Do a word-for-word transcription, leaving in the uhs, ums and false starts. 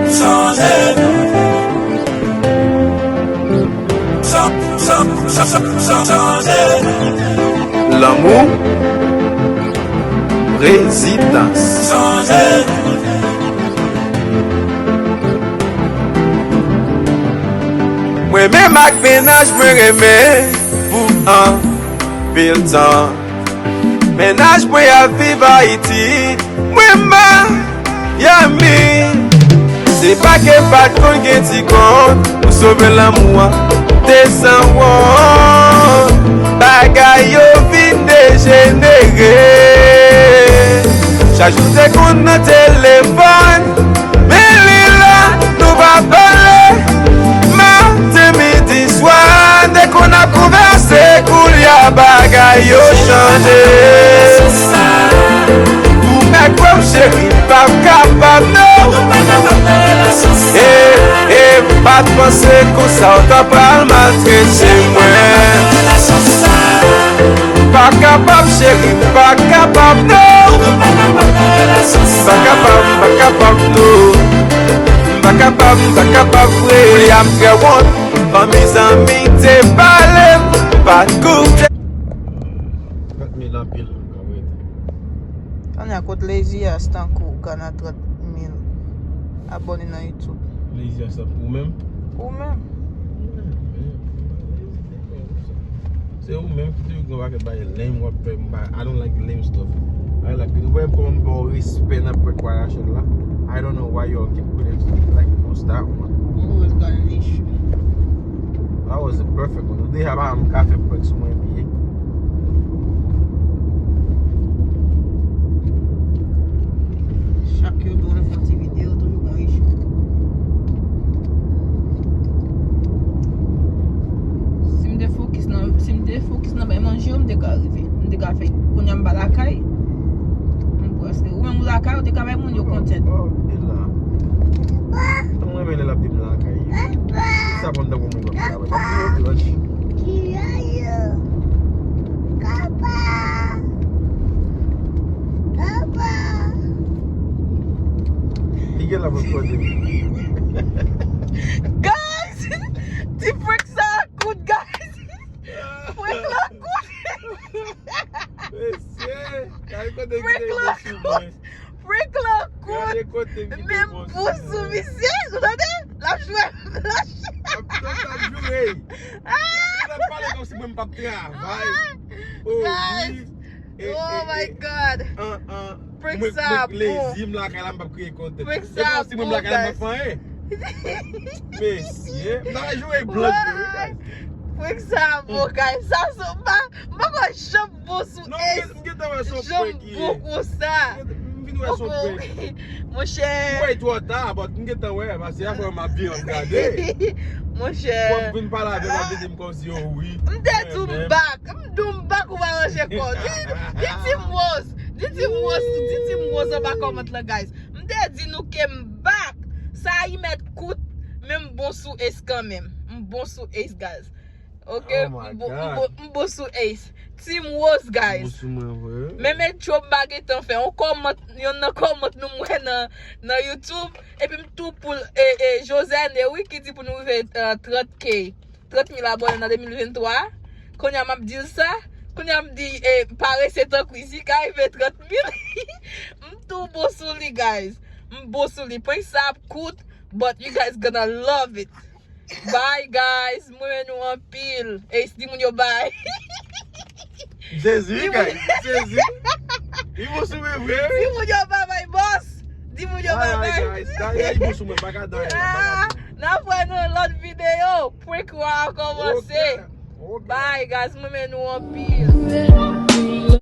Chanje. Chan-, chan-, chan-, chan-, chanje. Lanmou, rezidans. Chanje. Mwen menm ak mennaj mwen renmen pou anpil tan. Mennaj mwen ap viv Ayiti, mwen Miami. Se pa ke m pa t konn gen ti kont pou sove lanmou an, te sanwont. Bagay yo vin dejenere. Chak jou te konn nan telefòn, men li la, nou pa pale. Maten, midi, swa, te konn ap konvèse, koulye a bagay yo chanje. Ou mèt kwè m cheri, m p ap kapab non. E, e m pa t panse konsa w ta pral maltrete mwen. M pa kapab cheri, m pa kapab non. M pa kapab, m pa kapab non. M pa kapab, m pa kapab vre. Koulye a m trè wont. Fanmi, zanmi te pale m, m pa t koute. Trant mil anpil, anpil. Tande a kot Lazy a tankou gana trant mil abòne nan YouTube. Lazy a sa pou ou menm? Pou ou menm? Ou menm, menm, menm, Lazy te fè ou sa. Se ou menm ki toujou gen yon pakèt bagay lame w ap fè m ba. I don't like lame stuff. I like it. Ou wè kòman m ba w respè nan prank Rachel la? I don't know why y'all keep putting like post that one. Always got an issue. That was the perfect one. Ou deja pa m ka fè prank sou mwen byen. Chak yo tou nan fè ti videyo, toujou gon issue. Si m te fokis nan, si m te fokis nan bay manje yo, m te ka rive. M te ka fè, kounye a m pa lakay. M prèske, ou menm ou lakay, ou te ka bay moun yo content. Oh, oh, oh, e la. Mwen renmen lè l ap di m lakay. Sa konn tankou moun k ap travay. Papa. Ki a yo? Papa. Papa. Li gen la pou kote. Guys! Ti prank sa kout, guys! Prank la kout! Mesye, gade kote m kite kout sou mwen. Prank la kout! Gade kote m kite kout sou mwen. Menm pou sou misye, ou tande? L ap jwe, l ap jwe. Ap, ap, ap jwe. Ah! L ap pale kòmsi mwen m p ap travay. Oh, wi. Guys. E, oh e, my e, God. An, an, prank sa bon. Mwen, mwen Lazy, m lakay la, m p ap kreye content. Prank sa bon, guys. E kòmsi mwen m lakay la, m p ap fè anyen. Mesye, m ta jwe blan yo, wi, guys. Prank sa bon, guys. Sa se pa, m pa kwè janm bon sou Ace. Non, m gen, m gentan wè se yon prank li ye. Janm bon konsa. M vin wè se yon prank. Monchè. M wè twò ta, but m gentan wè, paske a fè m ap vin ap gade. Monchè. Fò m vin pale avè m, ap vin di m kòmsi, oh wi. M te di w m back. M di w m back, ou pa ranje kò w. Di, di Team Rose. Di Team Rose tou. Di Team Rose anba kòmant lan, guys. M te di nou ke m back. Sa a mèt kout, men m bon sou Ace kanmenm. M bon sou Ace, guys. Ok, oh my God. M bo-, m bo-, m bon sou Ace. Team Rose, guys. Bon sou mwen vre. Menm intro m pa gentan fè. Yon kòmant, yon nan kòmant nou m wè nan, nan YouTube. Epi m tou pou l, e, e, Josene, wi, ki di pou nou rive, eh, trant K, trant mil abòne nan de mil venntwa. Kounye a m ap di l sa. Kounye a m di, eh, parese tankou izi ka rive trant mil. M tou bon sou li, guys. M bon sou li. Prank sa ap kout, but you guys gonna love it. Bye, guys. Mwen renmen nou anpil. Ace, di moun yo bye. Jezi, guys. Jezi. Li bon sou mwen vre, wi. Di moun yo bye bye, boss. Di moun yo bye bye. Bye, guys. Dayè, li bon sou mwen, pa ka dayè, pa ka dayè. N ap wè nan lòt videyo. Prank wa a kòmanse. Ok, ok. Bye, guys. Mwen renmen nou anpil.